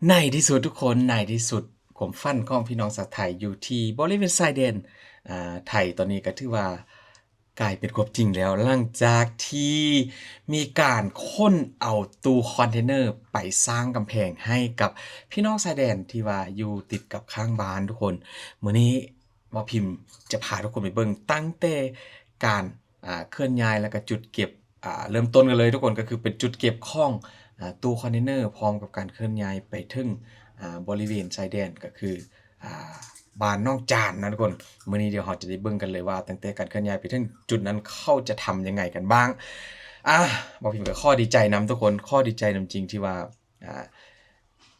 ໃນທີ່ສຸດທຸກຄົນ, ໃນທີ່ສຸດຄວາມຝັນຂອງພີ່ນ້ອງຊາວໄທຢູ່ທີ່ບໍລິເວນຊາຍແດນ ອາ ໄທຕອນນີ້ກໍຖືວ່າກາຍເປັນຄວາມຈິງແລ້ວ ຫຼັງຈາກທີ່ມີການຂົນເອົາຕູ້ຄອນເທນເນີໄປສ້າງກຳແພງໃຫ້ກັບພີ່ນ້ອງຊາຍແດນທີ່ວ່າຢູ່ຕິດກັບຂ້າງບ້ານທຸກຄົນ. ມື້ນີ້ໝໍພິມຈະພາທຸກຄົນໄປເບິ່ງຕັ້ງແຕ່ການ ອາ ເຄື່ອນຍ້າຍ ແລ້ວກໍຈຸດເກັບ ອາ ເລີ່ມຕົ້ນກັນເລີຍທຸກຄົນ ກໍຄືເປັນຈຸດເກັບຂອງ ອາ ຕູ້ຄອນເທນເນີ ພ້ອມກັບການເຄື່ອນຍ້າຍໄປເຖິງ ອາ ບໍລິເວນຊາຍແດນ ກໍຄື ອາ ບ້ານໜອງຈານນະທຸກຄົນ. ມື້ນີ້ດຽວເຮົາຈະໄດ້ເບິ່ງກັນເລີຍວ່າ ຕັ້ງແຕ່ການເຄື່ອນຍ້າຍໄປເຖິງຈຸດນັ້ນ ເຂົາຈະທຳຍັງໄງກັນບ້າງ. ອາ ໝໍພິມກໍຂໍດີໃຈນຳທຸກຄົນ, ຂໍດີໃຈນຳຈິງທີ່ວ່າ ອາ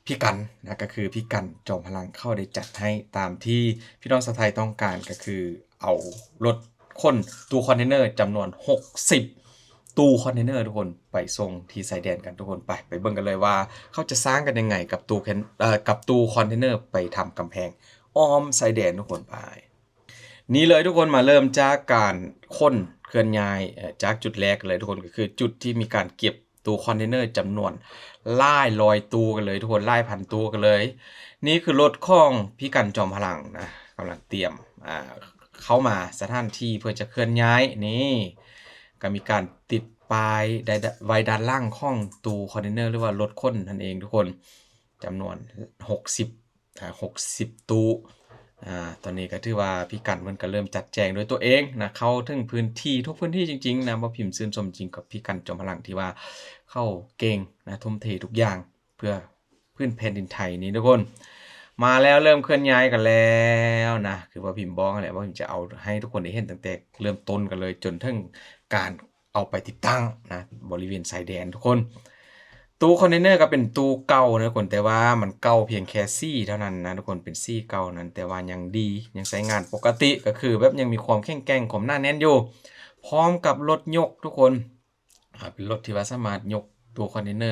ພີ່ກັນນະ ກໍຄືພີ່ກັນ ຈອມພະລັງ ເຂົາໄດ້ຈັດໃຫ້ຕາມທີ່ພີ່ນ້ອງຊາວໄທຕ້ອງການ ກໍຄືເອົາລົດຂົນຕູ້ຄອນເທນເນີຈຳນວນຫົກສິບຕູ້ຄອນເທນເນີທຸກຄົນ ໄປສົ່ງທີ່ຊາຍແດນກັນທຸກຄົນ. ໄປ ໄປເບິ່ງກັນເລີຍວ່າເຂົາຈະສ້າງກັນຍັງໄງກັບຕູ້ແຄນ ເອີ ກັບຕູ້ຄອນເທນເນີໄປທຳກຳແພງອ້ອມຊາຍແດນທຸກຄົນ. ໄປ ນີ້ເລີຍທຸກຄົນ, ມາເລີ່ມຈາກການຂົນເຄື່ອນຍ້າຍ ເອີ ຈາກຈຸດແລກເລີຍທຸກຄົນ ກໍຄືຈຸດທີ່ມີການເກັບຕູ້ຄອນເທນເນີຈຳນວນຫຼາຍຮ້ອຍຕູ້ກັນເລີຍທຸກຄົນ, ຫຼາຍພັນຕູ້ກັນເລີຍ. ນີ້ຄືລົດຂອງພີ່ກັນ ຈອມພະລັງນະ ກຳລັງຕຽມ ອາ ເຂົ້າມາສະຖານທີ່ເພື່ອຈະເຄື່ອນຍ້າຍ. ນີ້ ກໍມີການຕິດປ້າຍໄວ້ດ້ານຫຼັງຂອງຕູ້ຄອນເທນເນີ ຫຼືວ່າລົດຂົນນັ້ນເອງທຸກຄົນ, ຈຳນວນຫົກສິບ ອ່າ ຫົກສິບຕູ້. ອ່າ ຕອນນີ້ກໍຖືວ່າພີ່ກັນເພິ່ນກໍເລີ່ມຈັດແຈງດ້ວຍຕົວເອງນະ ເຂົ້າເຖິງພື້ນທີ່ ທຸກພື້ນທີ່ຈິງໆນະ. ໝໍພິມຊື່ນຊົມຈິງກັບພີ່ກັນ ຈອມພະລັງ ທີ່ວ່າເຂົາເກັ່ງນະ ທຸ່ມເທທຸກຢ່າງເພື່ອພື້ນແຜ່ນດິນໄທນີ້ທຸກຄົນ. ມາແລ້ວ ເລີ່ມເຄື່ອນຍ້າຍກັນແລ້ວນະ, ຄືໝໍພິມບອກຫັ້ນແຫຼະ, ໝໍພິມຈະເອົາໃຫ້ທຸກຄົນໄດ້ເຫັນຕັ້ງແຕ່ເລີ່ມຕົ້ນກັນເລີຍ ຈົນເຖິງການ ເອົາໄປຕິດຕັ້ງນະ ບໍລິເວນຊາຍແດນທຸກຄົນ. ຕູ້ຄອນເທນເນີກໍເປັນຕູ້ເກົ່ານະທຸກຄົນ, ແຕ່ວ່າມັນເກົ່າພຽງແຄ່ສີເທົ່ານັ້ນນະທຸກຄົນ, ເປັນສີເກົ່ານັ້ນ ແຕ່ວ່າຍັງດີ ຍັງໃຊ້ງານປົກກະຕິ, ກໍຄືແບບຍັງມີຄວາມແຂງແກ່ງ ຄວາມໜາແໜ້ນຢູ່. ພ້ອມກັບລົດຍົກທຸກຄົນ, ອ່າ ເປັນລົດທີ່ວ່າສາມາດຍົກຕູ້ຄອນເທນເນີ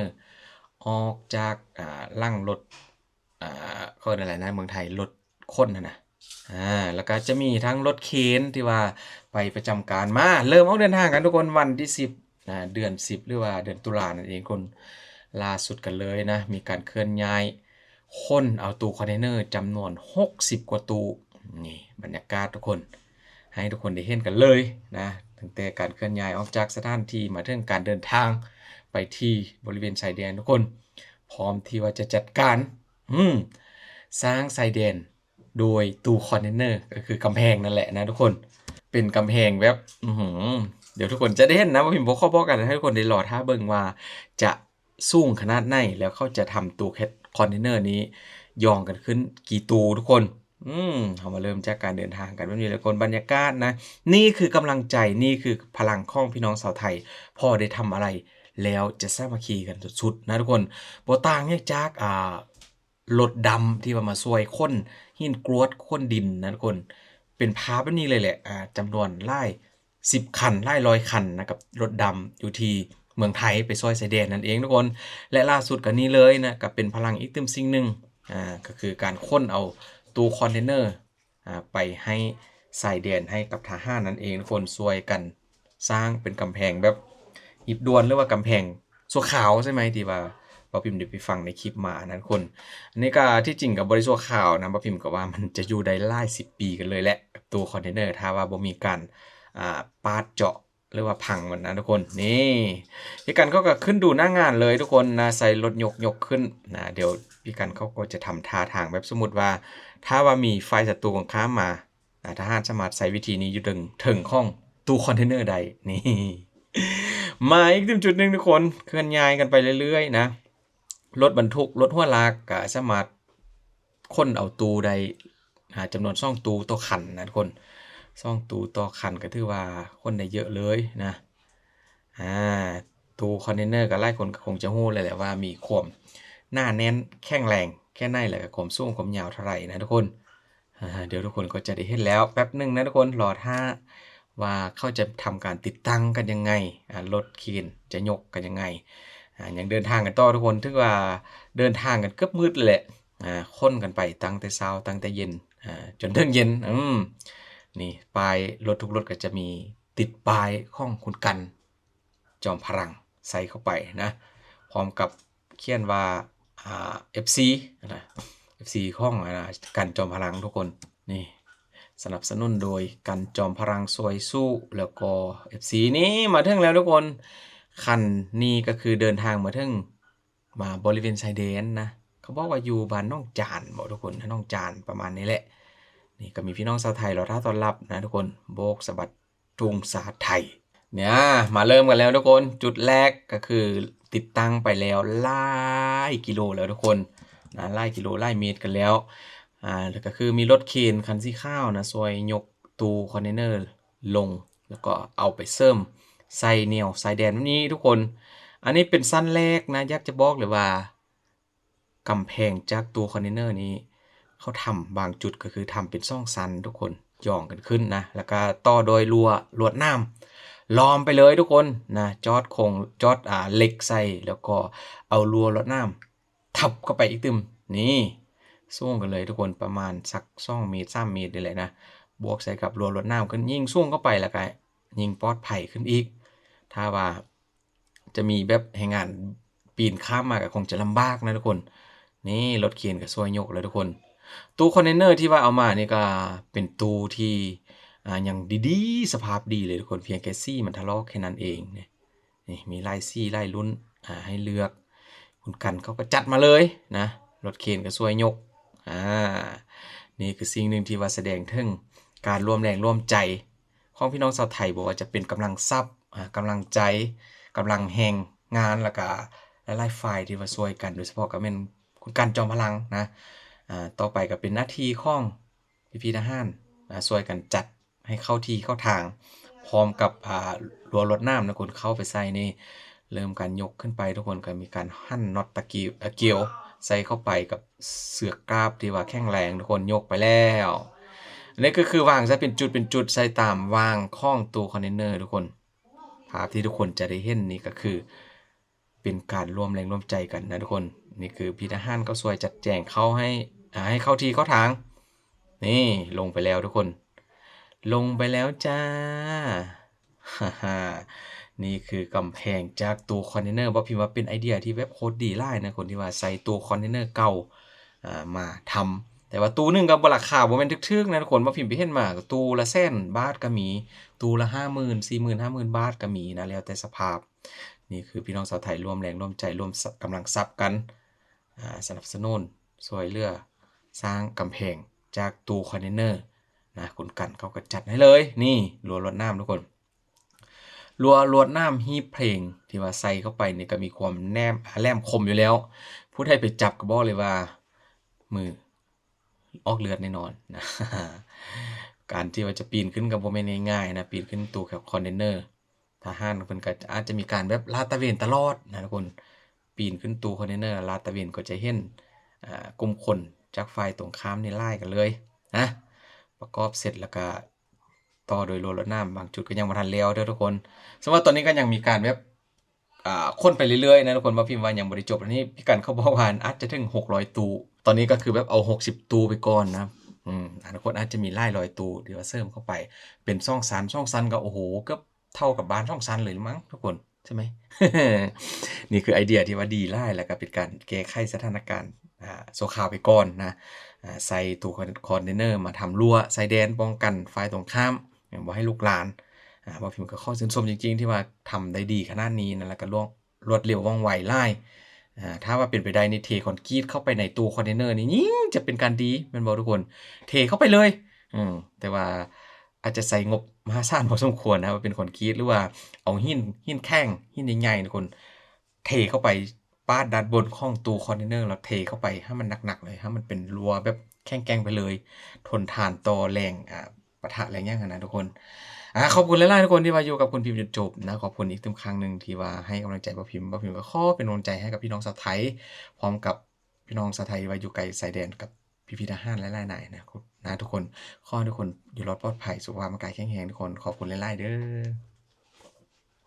ອອກຈາກ ອ່າ ຫຼັງລົດ ອ່າ ເຂົາເອີ້ນຫຍັງນະ ເມືອງໄທ ລົດຂົນຫັ້ນນະ. ອ່າ ແລ້ວກໍຈະມີທັງລົດເຄນທີ່ວ່າໄປປະຈຳການ. ມາ ເລີ່ມອອກເດີນທາງກັນທຸກຄົນ, ວັນທີສິບ ອ່າ ເດືອນສິບ ຫຼືວ່າເດືອນຕຸລານັ້ນເອງ. ຄົນ ລ່າສຸດກັນເລີຍນະ ມີການເຄື່ອນຍ້າຍຂົນເອົາຕູ້ຄອນເທນເນີຈຳນວນຫົກສິບກວ່າຕູ້. ນີ້ບັນຍາກາດທຸກຄົນ ໃຫ້ທຸກຄົນໄດ້ເຫັນກັນເລີຍນະ, ຕັ້ງແຕ່ການເຄື່ອນຍ້າຍອອກຈາກສະຖານທີ່ ມາເຖິງການເດີນທາງໄປທີ່ບໍລິເວນຊາຍແດນທຸກຄົນ. ພ້ອມທີ່ວ່າຈະຈັດການ ອືມ ສ້າງຊາຍແດນໂດຍຕູ້ຄອນເທນເນີ ກໍຄືກຳແພງນັ້ນແຫຼະນະທຸກຄົນ. ເປັນກຳແພງແບບ ອືຫື ດຽວທຸກຄົນຈະໄດ້ເຫັນນະ, ບໍ່ພິມບໍ່ຂໍບອກກັນ, ໃຫ້ທຸກຄົນໄດ້ລໍຖ້າເບິ່ງວ່າຈະສູງຂະໜາດໃດ ແລ້ວເຂົາຈະທຳຕູ້ແຄ- ຄອນເທນເນີນີ້ຢອງກັນຂຶ້ນກີ່ຕູ້ທຸກຄົນ. ອືມ ເຮົາມາເລີ່ມຈາກການເດີນທາງກັນແບບນີ້ເລີຍທຸກຄົນ. ບັນຍາກາດນະ, ນີ້ຄືກຳລັງໃຈ, ນີ້ຄືພະລັງຂອງພີ່ນ້ອງຊາວໄທ, ພໍໄດ້ທຳອະໄລແລ້ວຈະສາມັກຄີກັນສຸດໆນະທຸກຄົນ. ບໍ່ຕ່າງຫຍັງຈາກ ອ່າ ລົດດຳທີ່ວ່າມາຊ່ວຍຂົນຫີນກຣວດ ຂົນດິນນະທຸກຄົນ, ເປັນພາບແບບນີ້ເລີຍແຫຼະ. ອ່າ ຈຳນວນຫຼາຍສິບຄັນ ຫຼາຍຮ້ອຍຄັນນະ ກັບລົດດຳຢູ່ທີ່ເມືອງໄທ ໄປຊ່ອຍຊາຍແດນນັ້ນເອງທຸກຄົນ. ແລະ ລ່າສຸດກໍນີ້ເລີຍນະ, ກໍເປັນພະລັງອີກຕື່ມສິ່ງໜຶ່ງ ອ່າ ກໍຄືການຂົນເອົາຕູ້ຄອນເທນເນີ ອ່າ ໄປໃຫ້ຊາຍແດນ ໃຫ້ກັບທະຫານນັ້ນເອງທຸກຄົນ, ຊ່ວຍກັນສ້າງເປັນກຳແພງແບບຮີບດ່ວນ ຫຼືວ່າກຳແພງຊົ່ວຄາວໃຊ່ໄໝ ທີ່ວ່າບໍ່ພິມໄດ້ໄປຟັງໃນຄລິບມານັ້ນທຸກຄົນ. ອັນນີ້ກໍທີ່ຈິງກໍບໍ່ໄດ້ຊົ່ວຄາວນະ, ບໍ່ພິມກໍວ່າມັນຈະຢູ່ໄດ້ຫຼາຍສິບປີກັນເລີຍແຫຼະ ຕູ້ຄອນເທນເນີ ຖ້າວ່າບໍ່ມີການ ອ່າ ປາດເຈາະ ຫຼືວ່າພັງມັນນະທຸກຄົນ. ນີ້ ພີ່ກັນເຂົາກໍຂຶ້ນດູໜ້າງານເລີຍທຸກຄົນນະ, ໃສ່ລົດຍົກ ຍົກຂຶ້ນນະ. ດຽວພີ່ກັນເຂົາກໍຈະທຳທ່າທາງແບບ ສົມມຸດວ່າ ຖ້າວ່າມີຝ່າຍສັດຕູກົງຂ້າມມາ ອ່າ ທະຫານສາມາດໃຊ້ວິທີນີ້ຢູ່ເທິງ ເທິງຂອງຕູ້ຄອນເທນເນີໄດ້. ນີ້ ມາອີກຈຸດໜຶ່ງທຸກຄົນ, ເຄື່ອນຍ້າຍກັນໄປເລື້ອຍໆນະ. ລົດບັນທຸກ ລົດຫົວລາກກໍສາມາດຂົນເອົາຕູ້ໄດ້ ອ່າ ຈຳນວນສອງຕູ້ຕໍ່ຄັນນະທຸກຄົນ, ສອງຕູ້ຕໍ່ຄັນກໍຖືວ່າຂົນໄດ້ເຍອະເລີຍນະ. ອ່າ ຕູ້ຄອນເທນເນີກໍຫຼາຍຄົນກໍຄົງຈະຮູ້ແລ້ວແຫຼະວ່າມີຄວາມໜາແໜ້ນແຂງແຮງແຄ່ໃດ ແລ້ວກໍຄວາມສູງຄວາມຍາວເທົ່າໃດນະທຸກຄົນ. ອ່າ ດຽວທຸກຄົນກໍຈະໄດ້ເຫັນແລ້ວ. ແປັບໜຶ່ງນະທຸກຄົນ, ລໍຖ້າວ່າເຂົາຈະທຳການຕິດຕັ້ງກັນຍັງໄງ, ອ່າ ລົດເຄນຈະຍົກກັນຍັງໄງ. ອ່າ ຍັງເດີນທາງກັນຕໍ່ທຸກຄົນ, ຖືວ່າເດີນທາງກັນເກືອບມືດແຫຼະ. ອ່າ ຂົນກັນໄປຕັ້ງແຕ່ເຊົ້າ ຕັ້ງແຕ່ເຢັນ ອ່າ ຈົນເຖິງເຢັນ. ອືມ ນີ້ ປ້າຍລົດ ທຸກລົດກໍຈະມີຕິດປ້າຍຂອງຄຸນກັນ ຈອມພະລັງ ໃສ່ເຂົ້າໄປນະ, ພ້ອມກັບຂຽນວ່າ ອ່າ ເອັຟຊີນະ ເອັຟຊີຂອງ ອ່າ ກັນ ຈອມພະລັງ ທຸກຄົນ. ນີ້ ສະໜັບສະໜູນໂດຍ ກັນ ຈອມພະລັງ ຊ່ວຍສູ້ ແລ້ວກໍ ເອັຟຊີ ນີ້ ມາເຖິງແລ້ວທຸກຄົນ. ຄັນນີ້ກໍຄືເດີນທາງມາເຖິງ ມາບໍລິເວນຊາຍແດນນະ. ເຂົາບອກວ່າຢູ່ບ້ານໜອງຈານບໍທຸກຄົນ? ໜອງຈານປະມານນີ້ແຫຼະ. ນີ້ກໍມີພີ່ນ້ອງຊາວໄທລໍຖ້າຕ້ອນຮັບນະທຸກຄົນ. ໂບກສະບັດທຸງຊາດໄທ. ເນຍ ມາເລີ່ມກັນແລ້ວທຸກຄົນ. ຈຸດແລກກໍຄືຕິດຕັ້ງໄປແລ້ວຫຼາຍກິໂລແລ້ວທຸກຄົນນະ, ຫຼາຍກິໂລ ຫຼາຍເມດກັນແລ້ວ. ອ່າ ແລ້ວກໍຄືມີລົດເຄນຄັນສີຂາວນະ ຊ່ວຍຍົກຕູ້ຄອນເທນເນີລົງ ແລ້ວກໍເອົາໄປເສີມໃສ່ແນວຊາຍແດນແບບນີ້ທຸກຄົນ. ອັນນີ້ເປັນຊັ້ນແລກນະ, ຢາກຈະບອກເລີຍວ່າ ກຳແພງຈາກຕູ້ຄອນເທນເນີນີ້ ເຂົາທຳບາງຈຸດກໍຄືທຳເປັນສອງຊັ້ນທຸກຄົນ, ຢອງກັນຂຶ້ນນະ, ແລ້ວກໍຕໍ່ດ້ວຍລົວລວດໜາມລ້ອມໄປເລີຍທຸກຄົນນະ, ຈອດໂຄງ ຈອດ ອ່າ ເຫຼັກໃສ່ ແລ້ວກໍເອົາລົວລວດໜາມທັບເຂົ້າໄປອີກຕື່ມ. ນີ້ ສູງກັນເລີຍທຸກຄົນ, ປະມານສັກສອງເມດ ສາມເມດນີ້ແຫຼະນະ, ບວກໃສ່ກັບລົວລວດໜາມຂຶ້ນ, ຍິ່ງສູງເຂົ້າໄປ ແລ້ວກໍຍິ່ງປອດໄພຂຶ້ນອີກ. ຖ້າວ່າ ຈະມີແບບແຮງງານປີນຂ້າມມາກໍຄົງຈະລຳບາກນະທຸກຄົນ. ນີ້ລົດເຄນກໍຊ່ວຍຍົກແລ້ວທຸກຄົນ. ຕູ້ຄອນເທນເນີທີ່ວ່າເອົາມານີ້ກໍເປັນຕູ້ທີ່ ອ່າ ຍັງດີໆ ສະພາບດີເລີຍທຸກຄົນ, ພຽງແຕ່ສີມັນຖະລອກແຄ່ນັ້ນເອງ. ນີ້ ນີ້ມີຫຼາຍສີຫຼາຍລຸ້ນ ອ່າ ໃຫ້ເລືອກ, ຄຸນກັນເຂົາກໍຈັດມາເລີຍນະ, ລົດເຄນກໍຊ່ວຍຍົກ. ອ່າ ນີ້ຄືສິ່ງໜຶ່ງທີ່ວ່າສະແດງເຖິງການຮ່ວມແຮງຮ່ວມໃຈ ຂອງພີ່ນ້ອງຊາວໄທ, ບໍ່ວ່າຈະເປັນກຳລັງຊັບ ອ່າ ກຳລັງໃຈ ກຳລັງແຮງງານ ແລ້ວກະຫຼາຍໆຝ່າຍທີ່ວ່າຊ່ວຍກັນ, ໂດຍສະເພາະກໍແມ່ນຄຸນກັນ ຈອມພະລັງ ນະ. ອ່າ ຕໍ່ໄປກໍເປັນໜ້າທີ່ຂອງພີ່ໆທະຫານ ອ່າ ຊ່ວຍກັນຈັດໃຫ້ເຂົ້າທີ່ເຂົ້າທາງ ພ້ອມກັບ ອ່າ ລົວລວດໜາມນະ, ຄົນເຂົ້າໄປໃສ່ນີ້ ເລີ່ມການຍົກຂຶ້ນໄປ ທຸກຄົນກໍມີການຫັນນັອດຕະກີ ເອີ ກຽວໃສ່ເຂົ້າໄປກັບເຊືອກກາບທີ່ວ່າແຂງແຮງ, ທຸກຄົນ ຍົກໄປແລ້ວ. ອັນນີ້ກໍຄືວາງໃສ່ເປັນຈຸດເປັນຈຸດ ໃສ່ຕາມວາງຂອງຕູ້ຄອນເທນເນີທຸກຄົນ. ພາບທີ່ທຸກຄົນຈະໄດ້ເຫັນນີ້ກໍຄືເປັນການຮ່ວມແຮງຮ່ວມໃຈກັນນະທຸກຄົນ. ນີ້ຄືພີ່ທະຫານກໍຊ່ວຍຈັດແຈງເຂົ້າໃຫ້ ອ່າ ໃຫ້ເຂົ້າທີ່ເຂົ້າທາງ. ນີ້ ລົງໄປແລ້ວທຸກຄົນ, ລົງໄປແລ້ວຈ້າ. ນີ້ຄືກຳແພງຈາກຕູ້ຄອນເທນເນີ, ບໍ່ພິມວ່າເປັນໄອເດຍທີ່ແບບໂຄດດີຫຼາຍນະ, ຄົນທີ່ວ່າໃສ່ຕູ້ຄອນເທນເນີເກົ່າ ອ່າ ມາທຳ. ແຕ່ວ່າຕູ້ໜຶ່ງກໍບໍ່ ລາຄາບໍ່ແມ່ນຖືກໆນະທຸກຄົນ, ບໍ່ພິມໄປເຫັນມາ ຕູ້ລະແສນບາດກໍມີ, ຕູ້ລະຫ້າໝື່ນ ສີ່ໝື່ນ ຫ້າໝື່ນບາດກໍມີນະ, ແລ້ວແຕ່ສະພາບ. ນີ້ຄືພີ່ນ້ອງຊາວໄທຮ່ວມແຮງຮ່ວມໃຈ ຮ່ວມ ສະ ກຳລັງຊັບກັນ ອ່າ ສະໜັບສະໜູນຊ່ວຍເຫຼືອສ້າງກຳແພງຈາກຕູ້ຄອນເທນເນີນະ, ຄຸນກັນເຂົາກໍຈັດໃຫ້ເລີຍ. ນີ້ ລົວລວດໜາມທຸກຄົນ, ລົວລວດໜາມຮີບເພງທີ່ວ່າໃສ່ເຂົ້າໄປນີ້ກໍມີຄວາມແນມ ອ່າ ແຫຼມຄົມຢູ່ແລ້ວ. ຜູ້ໃດໄປຈັບກໍບອກເລີຍວ່າມືອອກເລືອດແນ່ນອນນະ. ການທີ່ວ່າຈະປີນຂຶ້ນກໍບໍ່ແມ່ນງ່າຍໆນະ, ປີນຂຶ້ນຕູ້ຄອນເທນເນີ. ທະຫານເພິ່ນກໍອາດຈະມີການແບບລາດຕະເວນຕະຫຼອດນະທຸກຄົນ, ປີນຂຶ້ນຕູ້ຄອນເທນເນີລາດຕະເວນກໍຈະເຫັນ ອ່າ ກຸ່ມຄົນຈາກຝ່າຍຕົງຂ້າມນີ້ຫຼາຍກັນເລີຍນະ, ປະກອບເສັດແລ້ວກະຕໍ່ໂດຍລົວລວດໜາມ. ບາງຈຸດກໍຍັງບໍ່ທັນແລ້ວເດີທຸກຄົນ, ສຳລັບຕອນນີ້ກໍຍັງມີການແບບ ອ່າ ຂົນໄປເລື້ອຍໆນະທຸກຄົນ. ບໍ່ພິມວ່າຍັງບໍ່ໄດ້ຈົບ, ອັນນີ້ພີ່ກັນເຂົາບອກວ່າອາດຈະເຖິງຫົກຮ້ອຍຕູ້, ຕອນນີ້ກໍຄືແບບເອົາຫົກສິບຕູ້ໄປກ່ອນນະ. ອືມ ອະນາຄົດອາດຈະມີຫຼາຍຮ້ອຍຕູ້ທີ່ວ່າເສີມເຂົ້າໄປ ເປັນສອງຊັ້ນ, ສອງຊັ້ນກໍ ໂອ້ໂຫ ເກືອບ ເທົ່າກັບບ້ານສອງຊັ້ນເລີຍລະມັ້ງທຸກຄົນ ໃຊ່ໄໝ? ນີ້ຄືໄອເດຍທີ່ວ່າດີຫຼາຍ ແລ້ວກໍເປັນການແກ້ໄຂສະຖານະການ ອ່າ ຊົ່ວຄາວໄປກ່ອນນະ. ອ່າ ໃສ່ຕູ້ຄອນ ຄອນເທນເນີມາທຳຮົ້ວຊາຍແດນ ປ້ອງກັນຝ່າຍຕົງຂ້າມ ບໍ່ໃຫ້ລຸກລານ. ອ່າ ບໍ່ພິມກໍຂໍຊື່ນຊົມຈິງໆ ທີ່ວ່າທຳໄດ້ດີຂະໜາດນີ້ນະ, ແລ້ວກໍລວດ ລວດເລັວວ່ອງໄວຫຼາຍ. ອ່າ ຖ້າວ່າເປັນໄປໄດ້ນີ້ ເທຄອນກຣີດເຂົ້າໄປໃນຕູ້ຄອນເທນເນີນີ້ ຍິ່ງຈະເປັນການດີ ແມ່ນບໍ່ທຸກຄົນ? ເທເຂົ້າໄປເລີຍ. ອືມ ແຕ່ວ່າ ອາດຈະໃຊ້ງົບມະຫາສານພໍສົມຄວນນະ, ວ່າເປັນຄອນກຣີດ ຫຼືວ່າເອົາຫີນ ຫີນແຂງ ຫີນໃຫຍ່ໆ ທຸກຄົນ ເທເຂົ້າໄປປາດດ້ານບົນຂອງຕູ້ຄອນເທນເນີ ແລ້ວເທເຂົ້າໄປໃຫ້ມັນໜັກໆເລີຍ, ໃຫ້ມັນເປັນຮົ້ວແບບແຂງແກ່ງໄປເລີຍ, ທົນທານຕໍ່ແຮງ ອ່າ ປະທະແຮງຫຍັງຫັ້ນນະທຸກຄົນ. ອ່າ ຂອບຄຸນຫຼາຍໆທຸກຄົນທີ່ວ່າຢູ່ກັບຄຸນພິມຈົນຈົບນະ, ຂອບຄຸນອີກຕື່ມຄັ້ງໜຶ່ງທີ່ວ່າໃຫ້ກຳລັງໃຈບ່າວພິມ, ບ່າວພິມກໍຂໍເປັນກຳລັງໃຈໃຫ້ກັບພີ່ນ້ອງຊາວໄທ ພ້ອມກັບ ພີ່ນ້ອງຊາວໄທທີ່ວ່າຢູ່ໄກຊາຍແດນກັບພີ່ໆທະຫານຫຼາຍໆນາຍນະ ນະທຸກຄົນ. ຂໍໃຫ້ທຸກຄົນຢູ່ລອດປອດໄພ ສຸຂະພາບຮ່າງກາຍແຂງແຮງທຸກຄົນ. ຂອບຄຸນຫຼາຍໆເດີ.